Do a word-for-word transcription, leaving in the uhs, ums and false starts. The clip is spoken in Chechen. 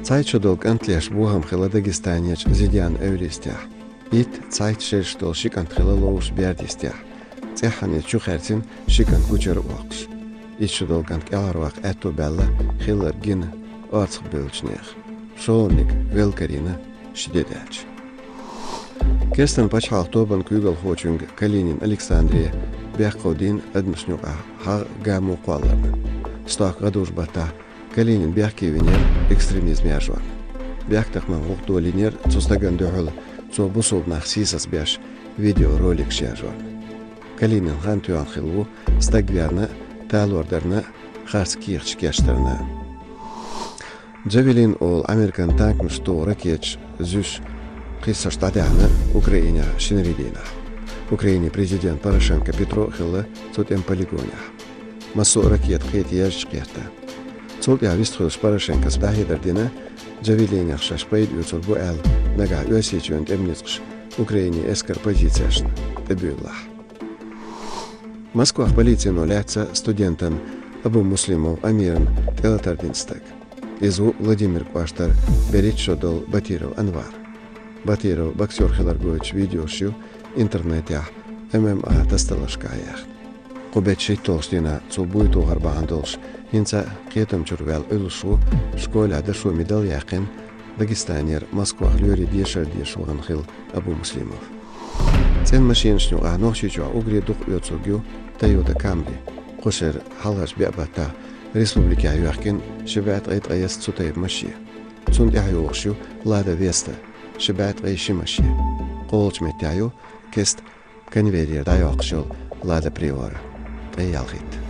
Ткъаь шо долу кӀант леш бохам хилла Дагестанерчу Зидян-Эвристехь. Итт цхьайтта шераш долу ши кӀант хилла ловзуш Бердистехь. ЦӀеххьана иза чу хаьрцина ши кӀант гучура а воккхуш. Итт шо долу кӀант кӀелхьарваккха аьтто баьлла хилларг гина орцахбевллачу нехан. ШолгӀаниг велла карийна ши де даьлча. Керстан пачхьалкхан тобанан куьйгалхочуьнга Калинин Александре бехк ховдийна адамашна юкъахь хьагӀ, гамо кхолларна. Стохка гӀадужу-баттахь Калинин бехке винера экстремизм яржорна. Бехктакхаман гӀуллакх долийнера цу стагана дуьхьал, цо бусалба нах сийсаз беш, видеороликаш яржорна. Калинин хан тоьхна хилла ву стаг верна, талор дарна, харц кехаташ кечдарна. «Джавелин» олу Американ танканаш туху ракеташ зуьйш, кхиссарш дӀадаьхьна Украинехь шинарин дийнахь. Украинин президент Порошенко Петро а хилла цу тӀеман полигонехь. Массо а ракета кхета езачу кхетта. Цул тӀаьхьа вистхуьлуш Порошенкос дӀахьедар дина, «Джавелинех» шаьш пайда оьцур бу аьлла, нагахь Оьрсийчоьнан тӀеман ницкъаш Украинин эскаран позицешна тӀебуьйлалахь. Москвахь полицино лаьцна студентан Абумуслимов Амиран тӀелатар дина стаг. Иза ву Владимир кӀоштара берхӀитта шо долу Батиров Анвар. Батиров боксёр хилар гойтуш видеош ю интернетехь ММА тасадаларшкахь яьхна. Кху беттан шийтталгӀачу дийнахь цо буй тухар бахьана долуш, хӀинца а кхетам чуьра ваьлла Ӏуьллуш ву, школехь дашо медаль яьккхина, Дагестанера Москвахь лоьрийн дешар деша вахана хилла Абумуслимов. ЦӀена машинашна юкъахь Нохчийчохь уггаре дукха оьцург ю Toyota Camry. Кху шеран хьалхарчу беа баттахь республикехь йоьхкина ши бӀе ткъе ткъайесна цу тайпа машен. Цунна тӀаьхьа йогӀуш ю Lada Vesta, ши бӀе ткъе ши машен. КхоалгӀачу меттехь ю кеста конвейере дӀайоккхуш йолу Lada Priora, ткъе ялхитта.